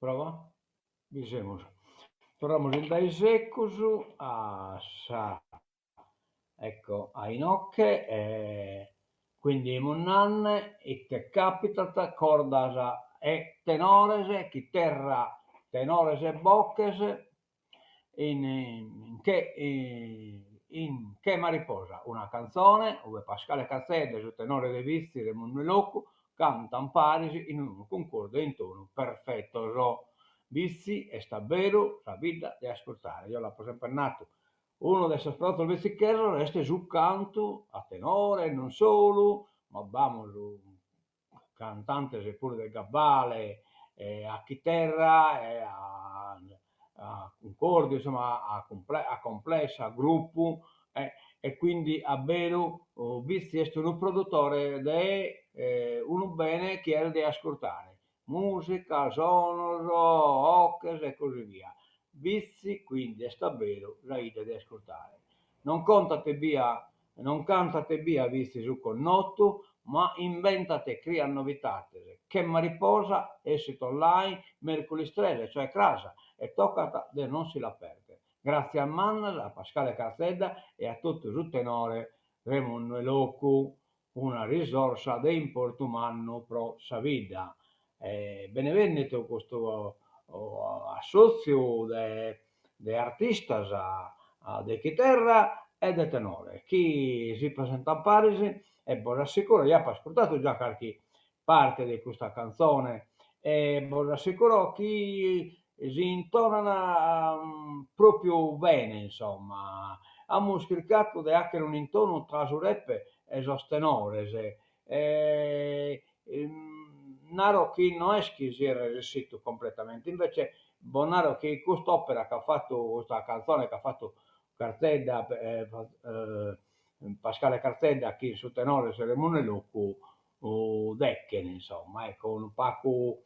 Prova? Bi semus. Torramus in dae segus a sa ecco a inoche e quindi semus nande ite capitat cordas e tenores, chiterra, tenores e boches in che in Che mariposa, una cantzone ue Pascale Carzedda e su tenore de Vitzi Remundu 'E Locu cantan paris in unu cuncordu e intonu perfetos. Vitzi est a beru sa bidda de ascurtare, jeo l'apo semper natu, unu de sos prodotos vitzichesos est su cantu a tenore e non solu, ma b'amus cantantes puru de gabbale e a chiterra e a cuncordu, insomma a a complessa, a gruppu e e quindi a beru Vitzi est unu produttore de unu bene chi est de ascurtare, musica, sonos, 'oches e così via. Vitzi quindi est a beru sa 'idda de ascurtare. Non contat ebbia Non cantat ebbia Vitzi su connotu, ma imbentat e criat novitates, Che mariposa essit online mèrculis tres, cioè cras, e tocat de non si la pèrdere. Gràtzias mannas a Pascale Carzedda e a totu su tenore Remundu 'E Locu, una risorsa de importu mannu pro sa bidda. Benevènnidu custu assòtziu de artistas de chiterra e de tenore chi si presentant paris e bos assicuro, jeo apo ascurtadu già carchi parte de custa cantzone e bos assicuro chi si intonan propriu bene insomma, amus chircadu de 'achere un'intonu tra su rap e sos tenores e naro chi no est chi siat resessidu completamente, invece bos naro chi cust'opera ch'at fatu, custa cantzone ch'at fatu Carzedda Pascale Carzedda chin su tenore Remundu 'E Locu dechen insomma, ecco unu pagu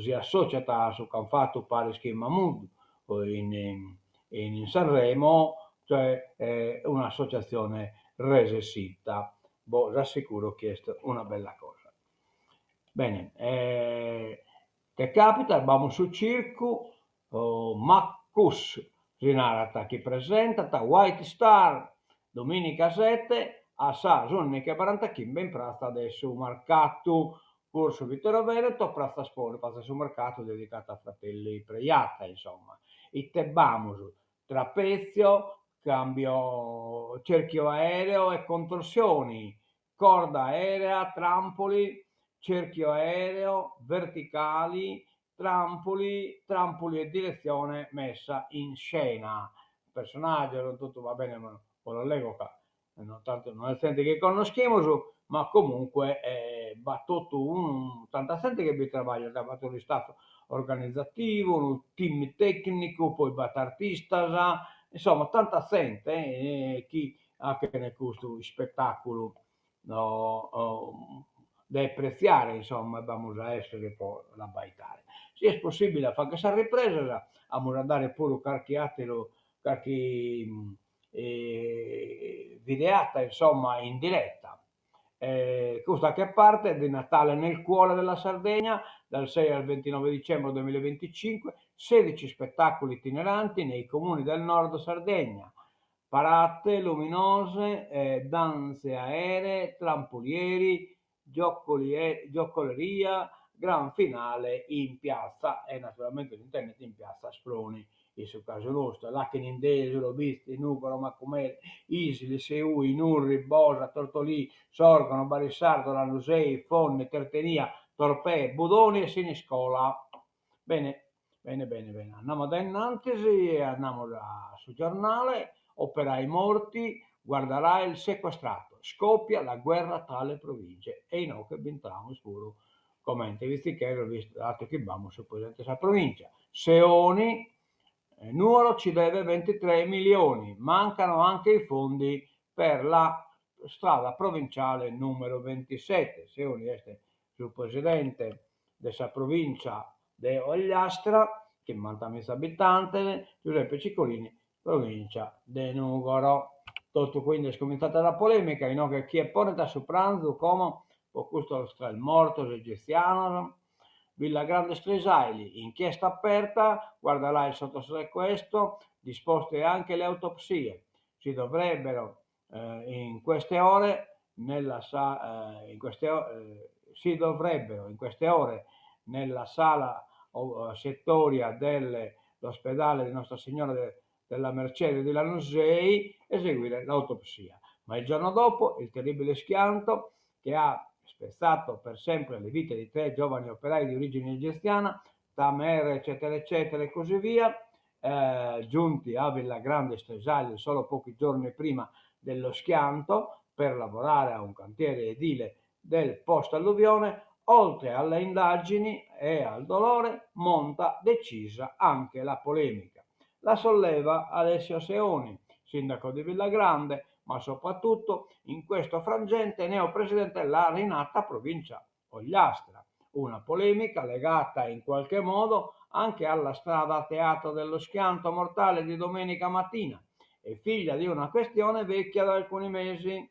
si associat a su ch'an fatu paris chin Mahmood in in Sanremo, cioè un'associatzione resessita, bos assicuro chi est una bella cosa. Bene, ite capitat, b'amus su circu Maccus si narat chi presentat White Star dominica sete a sas ùndighi e barantachimbe in pratza de su Marcatu, Corso Vittorio Veneto, pratza Asproni, pratza de su Mercatu dedicata a Fratelli Prejata, insomma. Ite b'amus? Trapezio, cambio, cerchio aereo e contorsioni, corda aerea, trampoli, cerchio aereo, verticali, trampoli, trampoli e direzione messa in scena. Personaggios, totu va bene, ma bos los lego ca non tantu no est zente chi connoschimus, ma comunque b'at totu unu tanta zente chi bi trabagliat, b'at unu staff organizativu, unu team tecnicu, poi b'at artistas, insomma tanta zente chi 'achen custu ispettaculu de pretziare insomma e b'amus a essere po l'abbaidare. Si est possibile a fagher sas ripresas amus a dare puru carchi atteru carchi videata insomma in diretta. Custa 'achet parte di Natale nel cuore della Sardegna dal 6 al 29 dicembre 2025, 16 spettacoli itineranti nei comuni del nord Sardegna, Parate luminose, danze aeree, trampolieri, giocoleria, gran finale in piazza e naturalmente s'intendet in piazza Asproni in su casu nostru, l'achen in Desulo, Bitzi, Nugoro, Macumere, Isili, Seui, Nurri, Bosa, Tortolì, Sorgono, Barisardo, Lanusei, Fonni, Tertenia, Torpè, Budoni e Siniscola. Bene, Bene bene bene, andamus a dae innantis e andamus a su giornale, operai morti, guarda rail sequestrato, scoppia la guerra tra le province e inoghe b'intramus puru comente vitzichesos vistu datu chi b'amus su presidente de sa provincia. Seoni, Nuoro ci deve 23 milioni, mancano anche i fondi per la strada provinciale numero 27, Seoni est su presidente de sa provìncia de Ogliastra, chimbantamiza abitantes, Giuseppe Cicolini, provìncia de Nùgoro. Totu quindi est comintzada sa polèmica, inoghe chie ponet a su pranzu como po custos tres mortos egitzianos? Villagrande Strisaili, inchiesta aperta, Guardalai sotto sequestro, disposte anche le autopsie. Si dovrebbero in queste ore nella in queste si dovrebbero in queste ore nella sala settoria dell'ospedale di Nostra Signora della Mercede di Lanusei eseguire l'autopsia. Ma il giorno dopo il terribile schianto che ha spezzato per sempre le vite di tre giovani operai di origine egiziana, Tamer eccetera eccetera e così via, eh, giunti a Villagrande Strisaili solo pochi giorni prima dello schianto per lavorare a un cantiere edile del post-alluvione, oltre alle indagini e al dolore, monta decisa anche la polemica. La solleva Alessio Seoni, sindaco di Villagrande, ma soprattutto in questo frangente neopresidente della rinata provincia Ogliastra. Una polemica legata in qualche modo anche alla strada teatro dello schianto mortale di domenica mattina e figlia di una questione vecchia da alcuni mesi.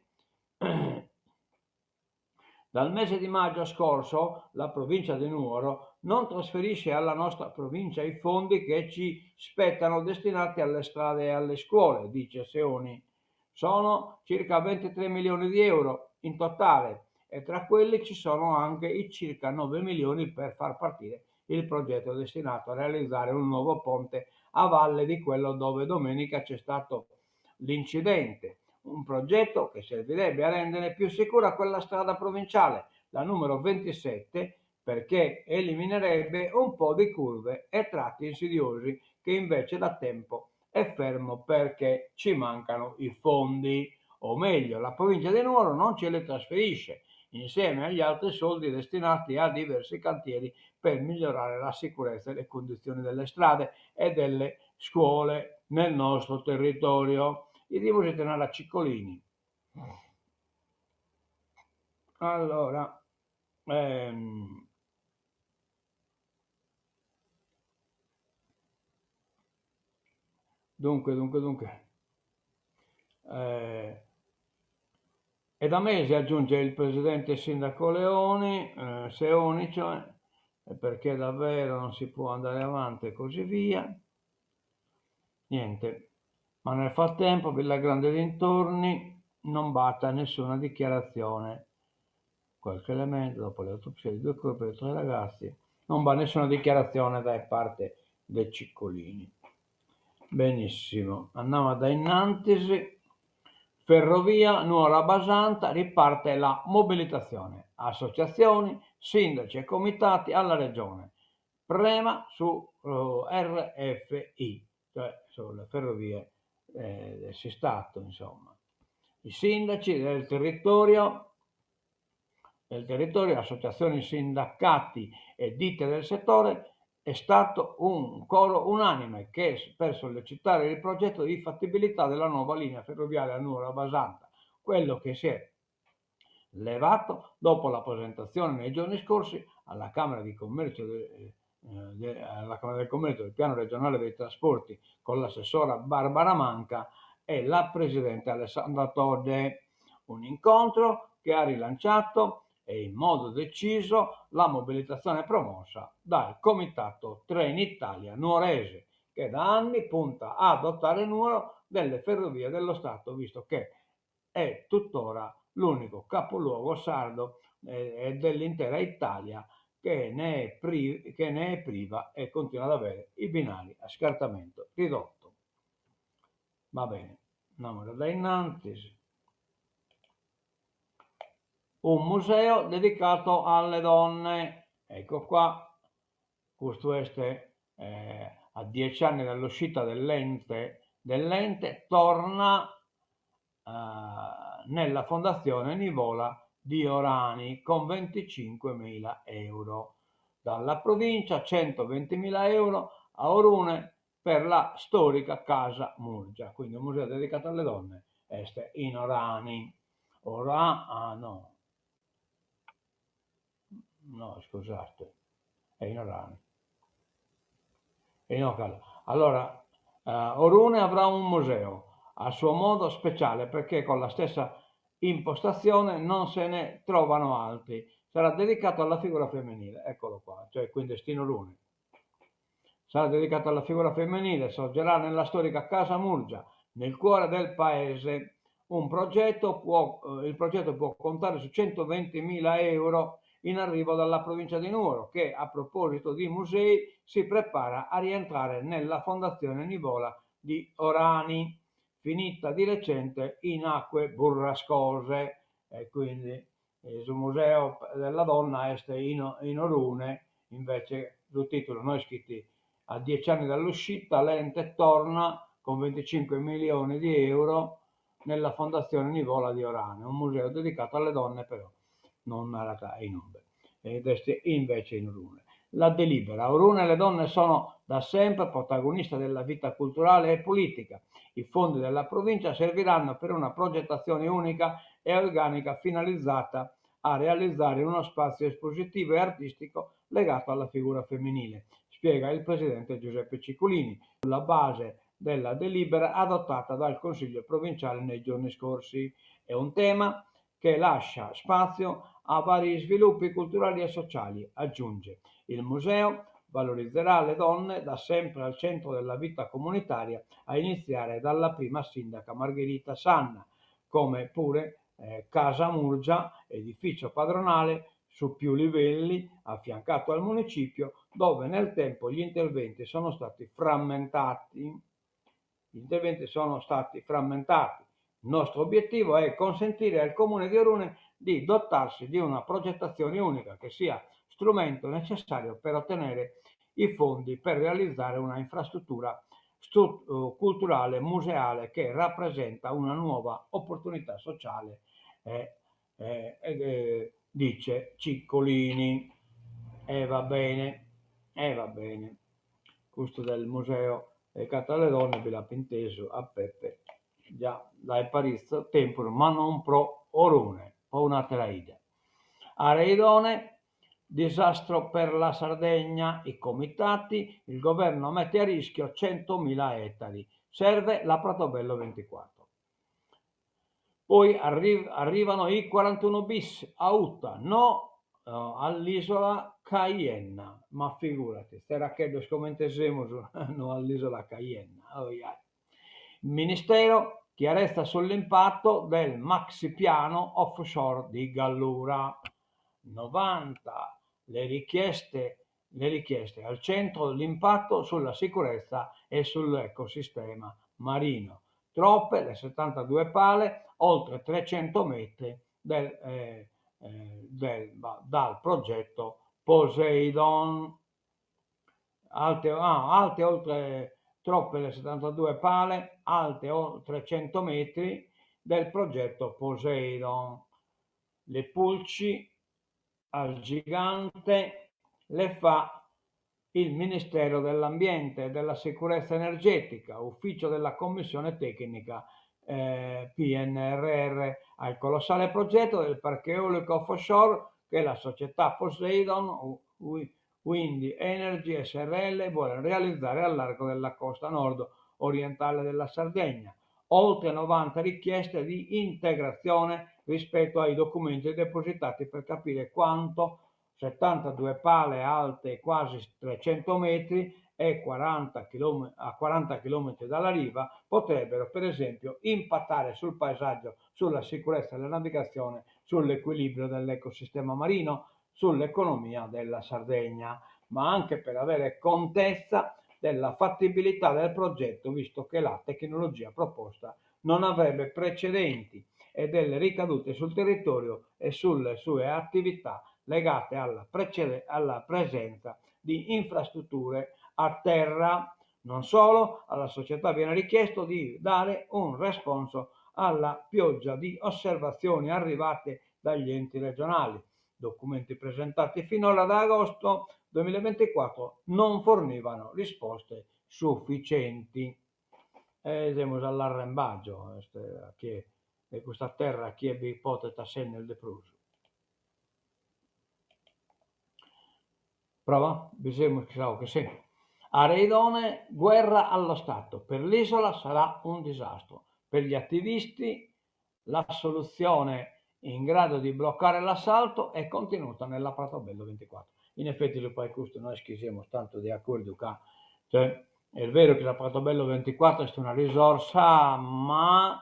Dal mese di maggio scorso la provincia di Nuoro non trasferisce alla nostra provincia i fondi che ci spettano destinati alle strade e alle scuole, dice Seoni. Sono circa 23 milioni di euro in totale e tra quelli ci sono anche i circa 9 milioni per far partire il progetto destinato a realizzare un nuovo ponte a valle di quello dove domenica c'è stato l'incidente. Un progetto che servirebbe a rendere più sicura quella strada provinciale, la numero 27, perché eliminerebbe un po' di curve e tratti insidiosi che invece da tempo è fermo perché ci mancano i fondi, o meglio, la provincia di Nuoro non ce li trasferisce, insieme agli altri soldi destinati a diversi cantieri per migliorare la sicurezza e le condizioni delle strade e delle scuole nel nostro territorio. 'Idimus ite narat Ciccolini. Allora, ehm, dunque, dunque, dunque. Eh, e da mesi, aggiunge il presidente sindaco Leoni, eh, Seoni, cioè, perché davvero non si può andare avanti e così via. Niente. Ma nel frattempo Villagrande e dintorni non batta nessuna dichiarazione. Qualche elemento, dopo le autopsie di due corpi di tre ragazzi, non va nessuna dichiarazione da parte dei Ciccolini. Benissimo, andiamo da innantis. Ferrovia Nuoro Abbasanta, riparte la mobilitazione. Associazioni, sindaci e comitati alla regione. Prema su uh, RFI, cioè sulle ferrovie eh, del Stato, insomma. I sindaci del territorio, del territorio, associazioni, sindacati e ditte del settore è stato un coro unanime che per sollecitare il progetto di fattibilità della nuova linea ferroviaria Nuoro-Abbasanta, quello che si è levato dopo la presentazione nei giorni scorsi alla Camera di Commercio de, eh, de, alla Camera del Commercio del Piano regionale dei trasporti con l'assessora Barbara Manca e la presidente Alessandra Todde. Un incontro che ha rilanciato e in modo deciso la mobilitazione promossa dal Comitato Trenitalia Nuorese, che da anni punta a dotare Nuoro delle ferrovie dello Stato, visto che è tuttora l'unico capoluogo sardo eh, dell'intera Italia che ne, è pri- che ne è priva e continua ad avere i binari a scartamento ridotto. Va bene, andiamo da innanzi. Un museo dedicato alle donne. Ecco qua, custu est eh, a dieci anni dall'uscita dell'ente, dell'ente torna eh, nella fondazione Nivola di Orani con 25.000 euro. Dalla provincia 120.000 euro a Orune per la storica Casa Murgia, quindi un museo dedicato alle donne est in Orani. Ora, ah no, no scusate, è in Orani. È in Ocala. Allora, eh, Orune avrà un museo a suo modo speciale perché con la stessa impostazione non se ne trovano altri. Sarà dedicato alla figura femminile, eccolo qua, cioè quindi est in Orune. Sarà dedicato alla figura femminile, sorgerà nella storica Casa Murgia, nel cuore del paese. Un progetto può, il progetto può contare su 120.000 euro in arrivo dalla provincia di Nuoro, che a proposito di musei si prepara a rientrare nella Fondazione Nivola di Orani, finita di recente in acque burrascose. E quindi su Museo della Donna est in in Orune, invece su titulu no ischit a dieci anni dall'uscita l'ente torna con 25 milioni di euro nella Fondazione Nivola di Orane, un museo dedicato alle donne però non narat inube ed est invece in Orune. La delibera, a Orune le donne sono da sempre protagoniste della vita culturale e politica. I fondi della provincia serviranno per una progettazione unica e organica finalizzata a realizzare uno spazio espositivo e artistico legato alla figura femminile, spiega il presidente Giuseppe Ciccolini, sulla base della delibera adottata dal Consiglio provinciale nei giorni scorsi. È un tema che lascia spazio a vari sviluppi culturali e sociali, aggiunge. Il museo valorizzerà le donne da sempre al centro della vita comunitaria, a iniziare dalla prima sindaca Margherita Sanna, come pure Casa Murgia, edificio padronale su più livelli, affiancato al municipio, dove nel tempo gli interventi sono stati frammentati. Gli interventi sono stati frammentati. Il nostro obiettivo è consentire al Comune di Orune di dotarsi di una progettazione unica che sia strumento necessario per ottenere i fondi per realizzare una infrastruttura culturale museale che rappresenta una nuova opportunità sociale, eh, eh, eh, dice Ciccolini. E va bene, e va bene. Custu del museo dedicato alle donne bi l'apo intesu a Peppe già dae paritzu tempus, ma non pro Orune, pro un'àtera 'idda. Areidone, disastro per la Sardegna, i comitati, il governo mette a rischio 100.000 ettari, serve la Pratobello 24. Poi arri- arrivano i 41 bis a Uta, no uh, all'isola Caienna, ma figurati, tzeracheddos comente semus, no all'isola Caienna. Oh, yeah. Ministero, chiarezza sull'impatto del maxi piano offshore di Gallura. 90 le richieste, le richieste al centro l'impatto sulla sicurezza e sull'ecosistema marino. Troppe le 72 pale, oltre 300 metri del, eh, eh, del, dal progetto Poseidon. Alte, ah, alte oltre troppe le 72 pale, alte oltre 100 metri del progetto Poseidon. Le pulci al gigante le fa il Ministero dell'Ambiente e della Sicurezza Energetica, ufficio della Commissione Tecnica eh, PNRR, al colossale progetto del parco eolico offshore che la società Poseidon Wind Energy SRL vuole realizzare al largo della costa nord orientale della Sardegna. Oltre 90 richieste di integrazione rispetto ai documenti depositati per capire quanto 72 pale alte quasi 300 metri e 40 km, a 40 km dalla riva potrebbero per esempio impattare sul paesaggio, sulla sicurezza della navigazione, sull'equilibrio dell'ecosistema marino, sull'economia della Sardegna, ma anche per avere contezza della fattibilità del progetto, visto che la tecnologia proposta non avrebbe precedenti e delle ricadute sul territorio e sulle sue attività legate alla, precede- alla presenza di infrastrutture a terra. Non solo, alla società viene richiesto di dare un responso alla pioggia di osservazioni arrivate dagli enti regionali. Documenti presentati finora da agosto 2024 non fornivano risposte sufficienti. E semus all'arrembaggio, est a chie de custa terra chie bi potet assender de prus. Prova? Bi semus creo che sì. Areidone, guerra allo Stato. Per l'isola sarà un disastro. Per gli attivisti la soluzione. In grado di bloccare l'assalto è contenuta nella Pratobello 24. In effetti su poi custu no est chi semus tantu de acordiu ca, cioè, est veru chi sa Pratobello 24 est una risorsa ma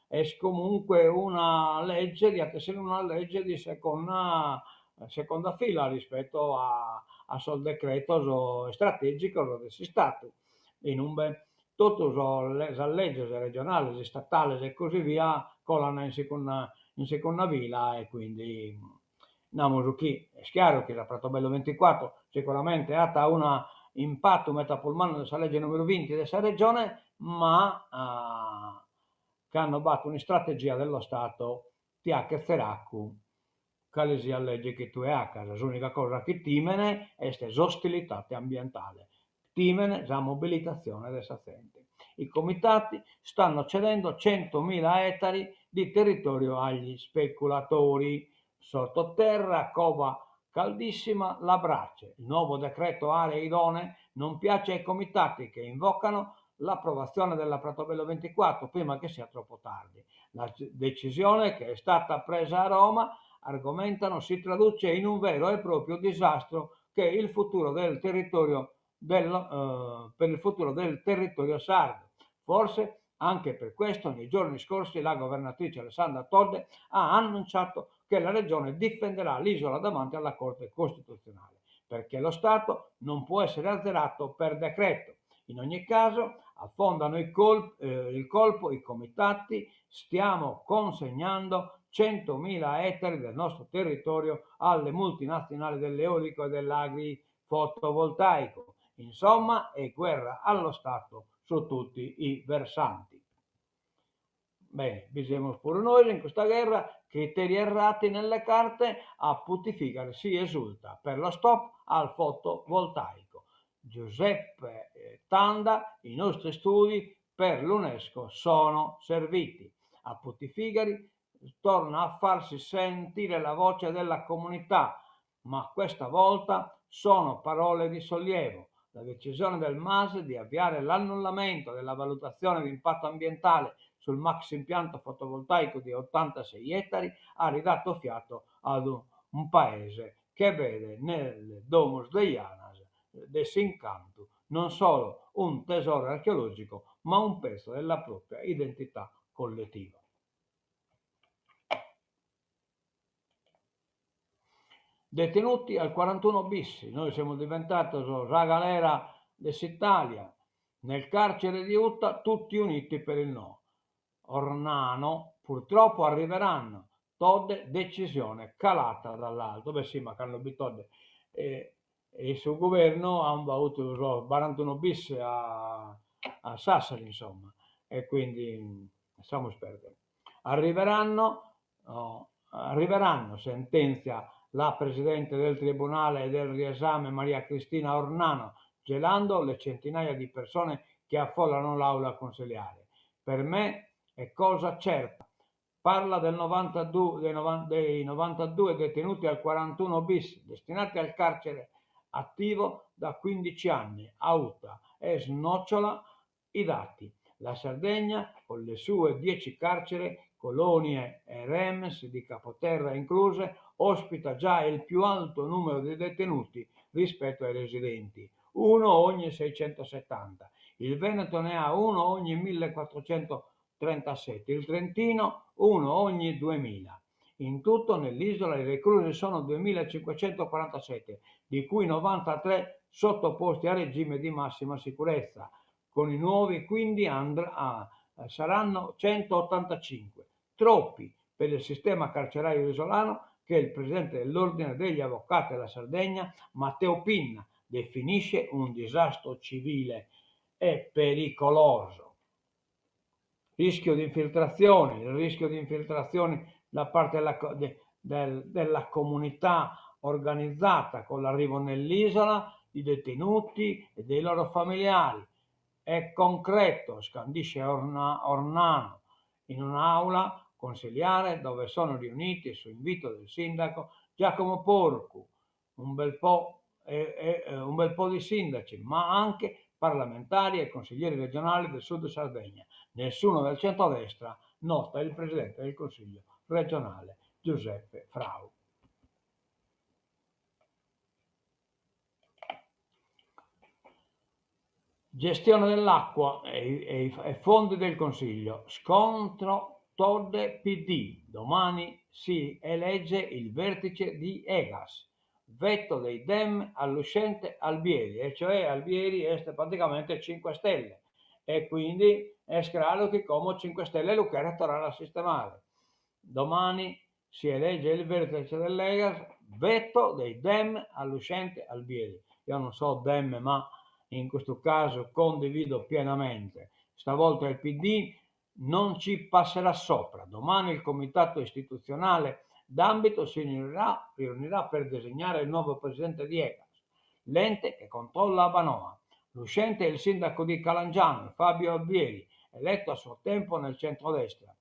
est comunque una legge, diat essere una legge di seconda seconda fila rispetto a a sos decretos istratègicos de s'Istatu, in umbe totu sos sas leges regionales, istatales e così via colan in secunda in secunda fila e quindi namus chi est chiaru chi sa Pratobello 24 sicuramente at una impatu meda prus mannu de sa lege numeru 20 de sa regione, ma cando b'at un'istrategia dello Stato ti 'achet tzeracu cale siat lege chi tue 'acas, s'unica cosa chi timen est s'ostilitade ambientale, timen sa mobilitatzione de sa zente. I comitati stanno cedendo 100.000 ettari di territorio agli speculatori. Sottoterra, cova caldissima, la brace. Il nuovo decreto aree idonee non piace ai comitati che invocano l'approvazione della Pratobello 24 prima che sia troppo tardi. La decisione che è stata presa a Roma, argomentano, si traduce in un vero e proprio disastro che il futuro del territorio del, eh, per il futuro del territorio sardo. Forse anche per questo nei giorni scorsi la governatrice Alessandra Todde ha annunciato che la regione difenderà l'isola davanti alla Corte Costituzionale, perché lo Stato non può essere azzerato per decreto. In ogni caso, affondano il, col- eh, il colpo i comitati, stiamo consegnando 100.000 ettari del nostro territorio alle multinazionali dell'eolico e dell'agrifotovoltaico. Insomma, è guerra allo Stato su tutti i versanti. Bene, bi semus puru nois in custa gherra, criteri errati nelle carte, a Putifigari si esulta per lo stop al fotovoltaico. Giuseppe eh, Tanda, i nostri studi per l'UNESCO sono serviti. A Putifigari torna a farsi sentire la voce della comunità, ma questa volta sono parole di sollievo. La decisione del MASE di avviare l'annullamento della valutazione di impatto ambientale sul maxi impianto fotovoltaico di 86 ettari ha ridato fiato ad un paese che vede nel Domus de Janas de s'Incantu non solo un tesoro archeologico, ma un pezzo della propria identità collettiva. Detenuti al 41 bis, noi siamo diventados sa galera de s'Italia, nel carcere di Uta tutti uniti per il no. Ornano, purtroppo arriveranno, Todde, decisione calata dall'alto. Beh sì, ma cando bi Todde e, e su governu ant avuto sos 41 bis a, a Sassari, insomma, e quindi lasciamo perdere. Arriveranno, oh, arriveranno, sentenzia la Presidente del Tribunale del riesame Maria Cristina Ornano, gelando le centinaia di persone che affollano l'aula consiliare. Per me è cosa certa. Parla del 92, dei, dei 92 detenuti al 41 bis, destinati al carcere attivo da 15 anni a Uta e snocciola i dati. La Sardegna, con le sue 10 carceri, colonie e REMS di Capoterra incluse, ospita già il più alto numero di detenuti rispetto ai residenti, uno ogni 670. Il Veneto ne ha uno ogni 1437, il Trentino uno ogni 2000. In tutto nell'isola i reclusi sono 2547, di cui 93 sottoposti a regime di massima sicurezza. Con i nuovi quindi andrà, ah, saranno 185, troppi per il sistema carcerario isolano che il presidente dell'Ordine degli Avvocati della Sardegna, Matteo Pinna, definisce un disastro civile e pericoloso. Rischio di infiltrazioni, il rischio di infiltrazioni da parte della, de, del, della comunità organizzata con l'arrivo nell'isola di detenuti e dei loro familiari. È concreto, scandisce Orna, Ornano, in un'aula consiliare dove sono riuniti su invito del sindaco Giacomo Porcu, un bel po', eh, eh, un bel po' di sindaci, ma anche parlamentari e consiglieri regionali del Sud Sardegna. Nessuno del centrodestra, nota il presidente del Consiglio regionale. Giuseppe Frau. Gestione dell'acqua e e fondi del Consiglio, scontro Todde PD, domani si elegge il vertice di Egas, veto dei Dem all'uscente Albieri, e cioè Albieri est praticamente 5 Stelle e quindi est craru chi como 5 Stelle lu cheret torrare a sistemare. Domani si elegge il vertice dell'Egas, veto dei Dem all'uscente Albieri. Io non so Dem ma in questo caso condivido pienamente. Stavolta il PD non ci passerà sopra. Domani il comitato istituzionale d'ambito si riunirà, riunirà per designare il nuovo presidente di Egas, l'ente che controlla Abbanoa. L'uscente è il sindaco di Calangianus, Fabio Albieri, eletto a suo tempo nel centrodestra.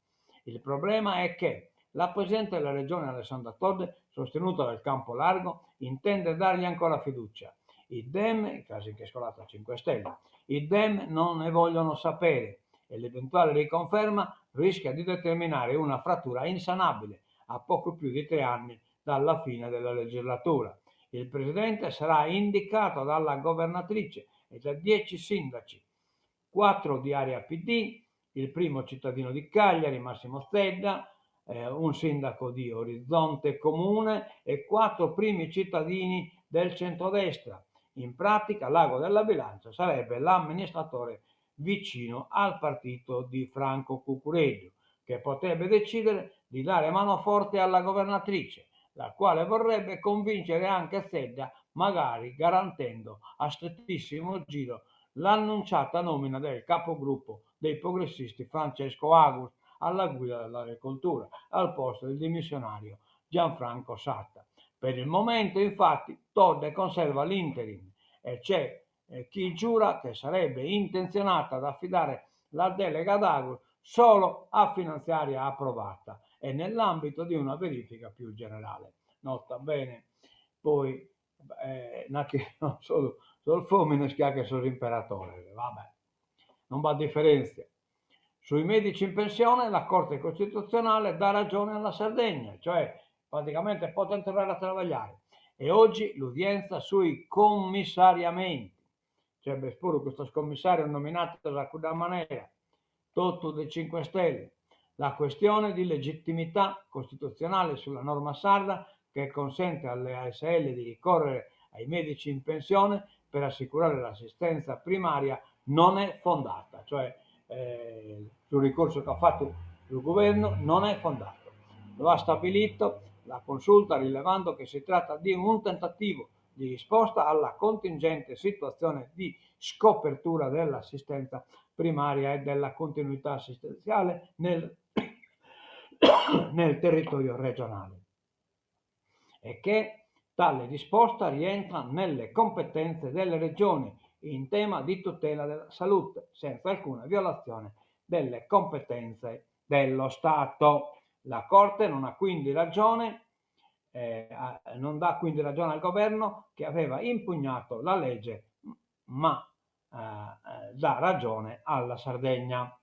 Il problema è che la Presidente della Regione Alessandra Todde, sostenuta dal campo largo, intende dargli ancora fiducia. I Dem, casi che è scolata 5 Stelle, i Dem non ne vogliono sapere e l'eventuale riconferma rischia di determinare una frattura insanabile a poco più di tre anni dalla fine della legislatura. Il presidente sarà indicato dalla governatrice e da 10 sindaci, quattro di area PD, il primo cittadino di Cagliari, Massimo Zedda, eh, un sindaco di Orizzonte Comune e quattro primi cittadini del centrodestra. In pratica l'ago della bilancia sarebbe l'amministratore vicino al partito di Franco Cuccureddu, che potrebbe decidere di dare mano forte alla governatrice, la quale vorrebbe convincere anche Zedda, magari garantendo a strettissimo giro l'annunciata nomina del capogruppo dei progressisti Francesco Agus alla guida dell'agricoltura, al posto del dimissionario Gianfranco Satta. Per il momento, infatti, Todde conserva l'interim e c'è eh, chi giura che sarebbe intenzionata ad affidare la delega ad Agus solo a finanziaria approvata e nell'ambito di una verifica più generale. Nota bene, poi eh, non solo sos fomines chi 'achen sos imperatores, vabbè, non b'at differentzia. Sui medici in pensione la Corte Costituzionale dà ragione alla Sardegna, cioè praticamente poten torrare a trabagliare. E oggi l'udienza sui commissariamenti, cioè b'est puru custos commissarios nominados a cudda manera, totu de Cinque Stelle. La questione di legittimità costituzionale sulla norma sarda che consente alle ASL di ricorrere ai medici in pensione per assicurare l'assistenza primaria non è fondata, cioè eh, su ricorso che ha fatto il governo non è fondato. Lo ha stabilito la consulta rilevando che si tratta di un tentativo di risposta alla contingente situazione di scopertura dell'assistenza primaria e della continuità assistenziale nel, nel territorio regionale e che tale risposta rientra nelle competenze delle regioni in tema di tutela della salute, senza alcuna violazione delle competenze dello Stato. La Corte non ha quindi ragione eh, non dà quindi ragione al governo che aveva impugnato la legge, ma eh, eh dà ragione alla Sardegna.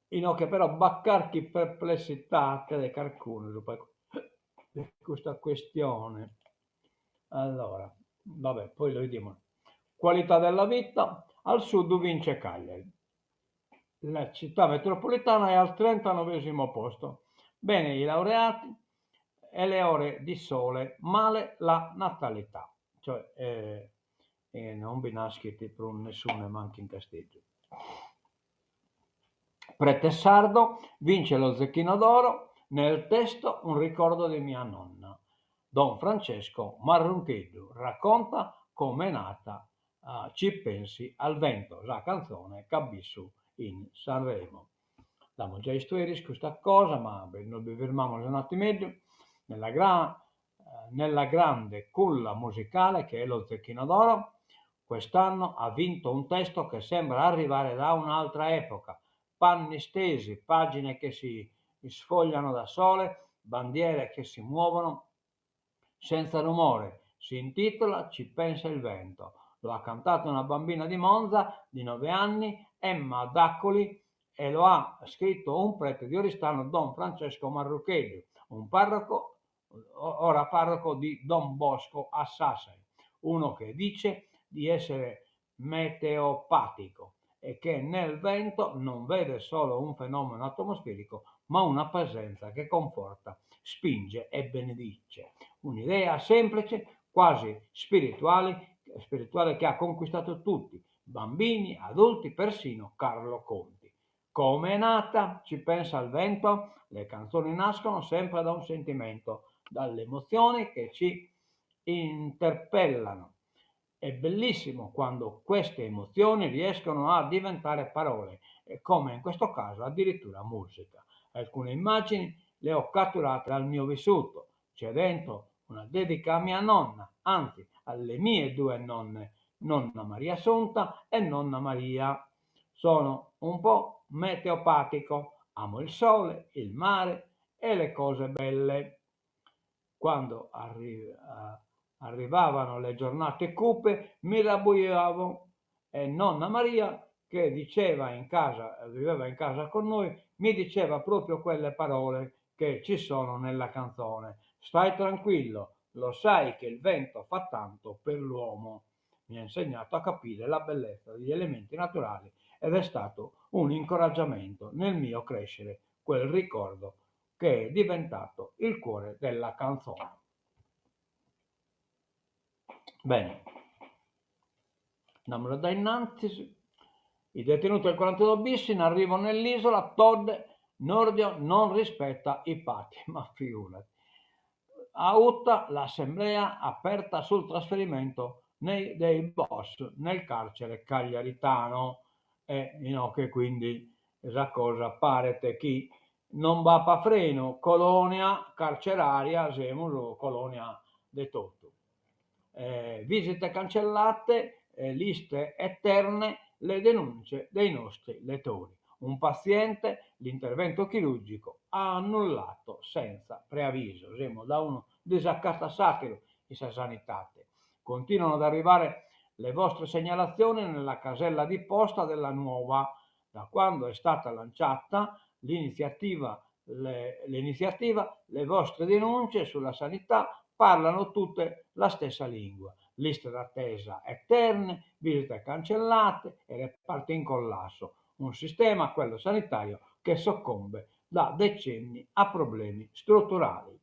Inoghe però b'at carchi perplessità de carcunu subra de custa questione. Allora, vabbè, poi lo vediamo. Qualità della vita, al sud vince Cagliari. La città metropolitana è al 39 posto. Bene i laureati e le ore di sole, male la natalità. Cioè, eh, eh, non bi naschit prus nessune mancu in Casteddu. Prete Sardo vince lo Zecchino d'Oro, nel testo un ricordo di mia nonna. Don Francesco Marruncheddu racconta come è nata uh, Ci pensi al vento, sa canzone ch'at bissu in Sanremo. L'amus già istu eris custa cosa, ma nos bi firmamus un'attimeddu. Nella, gra, nella grande culla musicale che è lo Zecchino d'Oro, quest'anno ha vinto un testo che sembra arrivare da un'altra epoca. Panni stesi, pagine che si sfogliano da sole, bandiere che si muovono senza rumore. Si intitola Ci pensa il vento. Lo ha cantato una bambina di Monza di 9 anni, Emma Daccoli. E lo ha scritto un prete di Oristano, Don Francesco Marrucheddu, un parroco, ora parroco di Don Bosco a Sassari, uno che dice di essere meteopatico e che nel vento non vede solo un fenomeno atmosferico, ma una presenza che conforta, spinge e benedice. Un'idea semplice, quasi spirituale, spirituale che ha conquistato tutti, bambini, adulti, persino Carlo Conti. Come è nata? Ci pensa il vento? Le canzoni nascono sempre da un sentimento, dalle emozioni che ci interpellano. È bellissimo quando queste emozioni riescono a diventare parole e, come in questo caso, addirittura musica. Alcune immagini le ho catturate dal mio vissuto. C'è dentro una dedica a mia nonna, anzi alle mie due nonne, nonna Maria Assunta e nonna Maria. Sono un po' meteopatico, amo il sole, il mare e le cose belle. Quando arri- arrivavano le giornate cupe mi rabbuiavo e nonna Maria, che diceva in casa, viveva in casa con noi, mi diceva proprio quelle parole che ci sono nella canzone. Stai tranquillo, lo sai che il vento fa tanto per l'uomo. Mi ha insegnato a capire la bellezza degli elementi naturali ed è stato un incoraggiamento nel mio crescere, quel ricordo che è diventato il cuore della canzone. Bene, andiamo da innanzi. I detenuti del 42 bis in arrivo nell'isola, Todde, Nordio non rispetta i patti, ma figurati. A Uta l'assemblea aperta sul trasferimento nei, dei boss nel carcere cagliaritano e no, che quindi sa cosa paret chi non b'apat frenu, colonia carceraria semus colonia de totu. Eh, visite cancellate, eh, liste eterne, le denunce dei nostri lettori. Un paziente, l'intervento chirurgico ha annullato senza preavviso. Semus da unu disacatu a s'àteru in sa sanidade. Continuano ad arrivare le vostre segnalazioni nella casella di posta della nuova. Da quando è stata lanciata l'iniziativa, le, l'iniziativa, le vostre denunce sulla sanità parlano tutte la stessa lingua. Liste d'attesa eterne, visite cancellate e reparti in collasso. Un sistema, quello sanitario, che soccombe da decenni a problemi strutturali.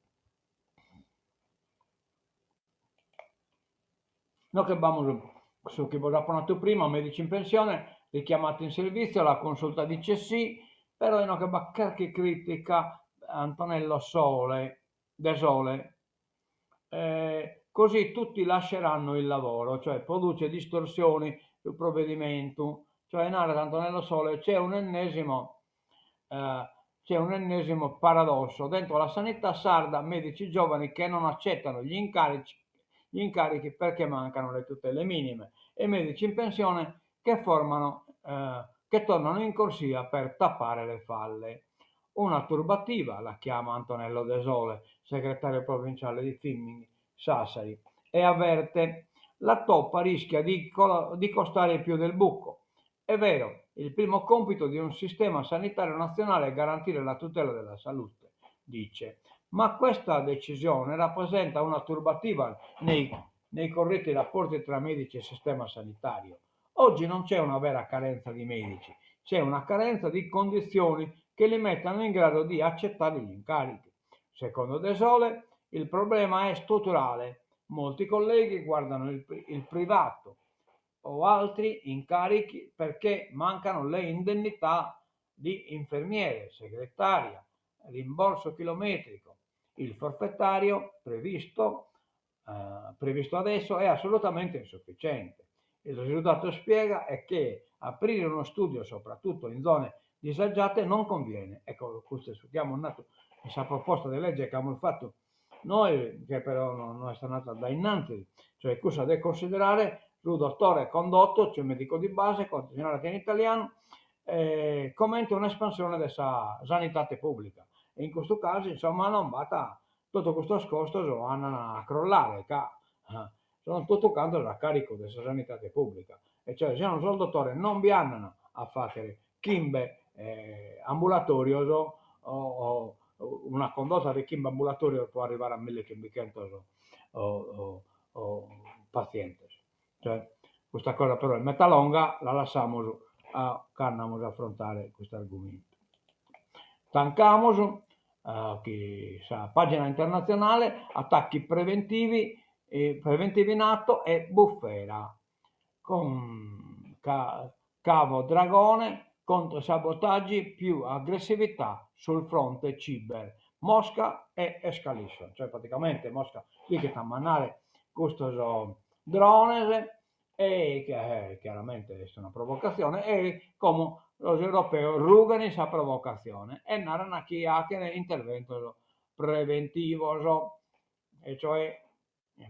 No che b'amus su chi bos apo natu prima, medici in pensione, richiamati in servizio, la consulta dice sì, però inoghe b'at carchi critica Antonello Sole, De Sole, eh, così tutti lasceranno il lavoro, cioè produce distorsioni sul provvedimento, cioè narat Antonello Sole c'è un ennesimo eh, c'è un ennesimo paradosso dentro la sanità sarda, medici giovani che non accettano gli incarichi, gli incarichi perché mancano le tutele minime e medici in pensione che formano eh, che tornano in corsia per tappare le falle. Una turbativa, la chiama Antonello De Sole, segretario provinciale di Fimmg Sassari, e avverte la toppa rischia di, di costare più del buco. È vero, il primo compito di un sistema sanitario nazionale è garantire la tutela della salute, dice, ma questa decisione rappresenta una turbativa nei, nei corretti rapporti tra medici e sistema sanitario. Oggi non c'è una vera carenza di medici, c'è una carenza di condizioni che li mettano in grado di accettare gli incarichi. Secondo De Sole, il problema è strutturale. Molti colleghi guardano il, il privato o altri incarichi perché mancano le indennità di infermiere, segretaria, rimborso chilometrico. Il forfettario previsto, eh, previsto adesso è assolutamente insufficiente. Il risultato spiega è che aprire uno studio, soprattutto in zone disagiate, non conviene. Ecco, questo è abbiamo nato questa proposta di legge che abbiamo fatto noi, che però non è stata da innanzi, cioè cosa da considerare su dottore condotto, cioè medico di base, continuare in italiano, eh, comente un'espansione della sanità pubblica. E in questo caso, insomma, non va tutto questo costo vanno a crollare, ca, eh, sono tutto quanto a carico della sanità pubblica. E cioè, se non sono dottore, non bi andano a fare chimbe. ambulatòrios o una condotta de chimbe ambulatòrios pro arrivare a millichimbichentos patzientes. Cioè custa cosa però est meta longa, la lassamus a cando amus a afrontare custu argumentu. Tancamus chi sa pagina internatzionale, attacchi preventivi preventivi Nato e bufera con Cavo Dragone contro sabotaggi più aggressività sul fronte cyber, Mosca e escalation, cioè praticamente Mosca sighit a mandare custos drones e chiaramente est una provocatzione e como sos europeos rughen sa provocatzione e naran chi faghen interventos preventivos e cioè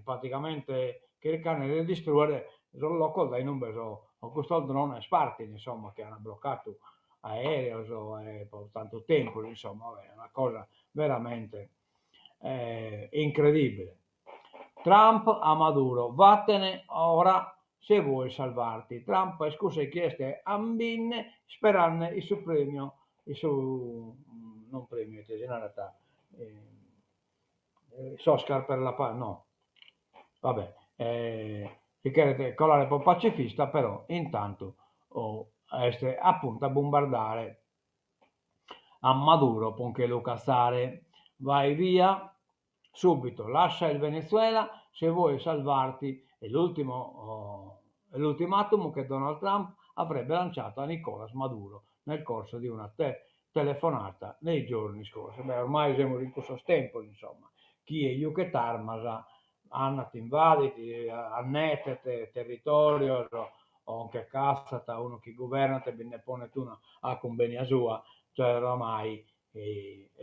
praticamente chircan de distruere sos locos dae inube sos custos drones partin, insomma, chi an blocadu aereos e pro tantu tempus, insomma, una cosa veramente incredibile. Trump a Maduro, vattene ora se vuoi salvarti. Trump est cussu chi est ambinne isperande in su premio, in su, non premio, ite si narat, s'Oscar per la pace, no, va bè, si cheret colare pro pacifista, però intantu est a puntu a bombardare a Maduro pro nche lu catzare. Vai via subito, lascia il Venezuela se vuoi salvarti, è l'ultimo è l'ultimatum che Donald Trump avrebbe lanciato a Nicolas Maduro nel corso di una telefonata nei giorni scorsi. Beh, ormai semus in cussos tempos, insomma, chie juchet armas andat, invadit, annetet territorios o nche catzat unu chi guvernat e bi nde ponet unu a cumbenia sua, cioè oramai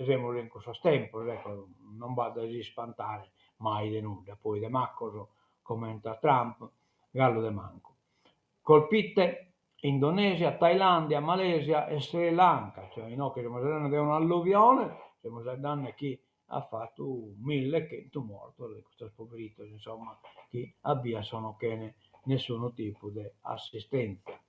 semus in cussos tempos, ecco, non b'at de s'ispantare mai de nudda, poi de maccos comente a Trump galu de mancu. Colpite Indonesia, Thailandia, Malesia e Sri Lanka, cioè inoghe semus faeddende de un'alluvione, semus faeddende chi at fatu millechentu mortos de custos poberitos insomma chi a bias sono chene nessunu tipu de assistèntzia.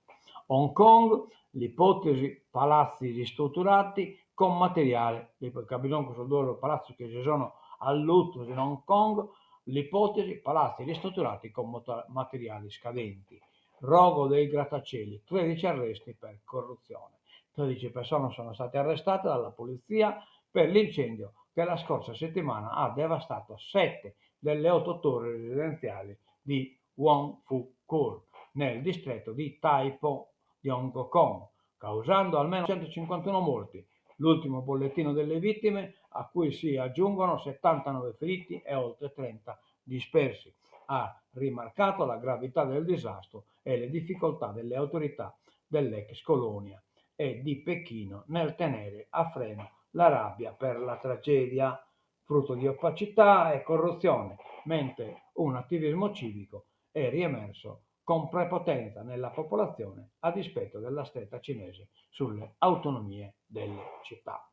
Hong Kong, l'ipotesi palazzi ristrutturati con materiale, ca bi sono custos duos palatzos chi si sono allutos in Hong Kong, l'ipotesi palazzi ristrutturati con materiali scadenti. Rogo dei grattacieli, 13 arresti per corruzione. 13 persone sono state arrestate dalla polizia per l'incendio che la scorsa settimana ha devastato sette delle otto torri residenziali di Wong Fu Court, nel distretto di Tai Po di Hong Kong, causando almeno 151 morti. L'ultimo bollettino delle vittime, a cui si aggiungono 79 feriti e oltre 30 dispersi, ha rimarcato la gravità del disastro e le difficoltà delle autorità dell'ex colonia e di Pechino nel tenere a freno la rabbia per la tragedia, frutto di opacità e corruzione, mentre un attivismo civico è riemerso con prepotenza nella popolazione a dispetto della stretta cinese sulle autonomie delle città.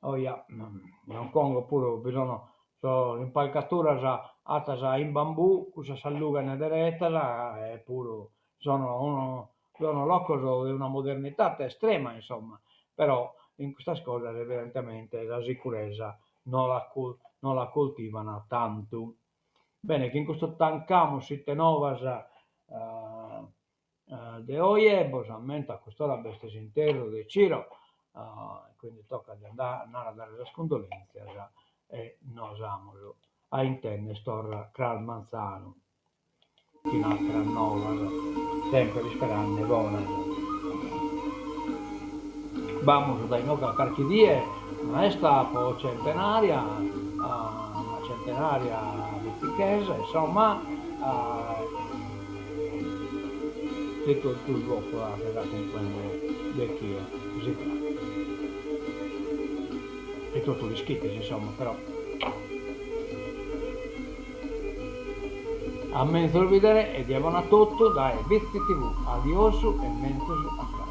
Oia, in Hong Kong puru bi sono sos impalcaturas atas in bambù, cussas s'allughen deretas e puru sono unu sono locos de una modernidade estrema insomma, però in custas cosas evidentemente sa sicuresa no la no la coltivan tantu. Bene, chin custu tancamus ite novas de oje, bos ammento a cust'ora b'est s'interru de Ciro, quindi tocat de andare a dare sas cundolentzias e nos amus a intender torra cras manzanu chin ateras novas, semper isperande bonas. B'amus dae inoghe a carchi die una 'esta po centenaria, una centenaria bitzichesa, insomma, e totus boh ades a cumprender de chie si tratat. E totu l'ischites, insomma, però. A menzus bidere e die bona a totu dae Bitzi TV. Adiosu e menzus a cras.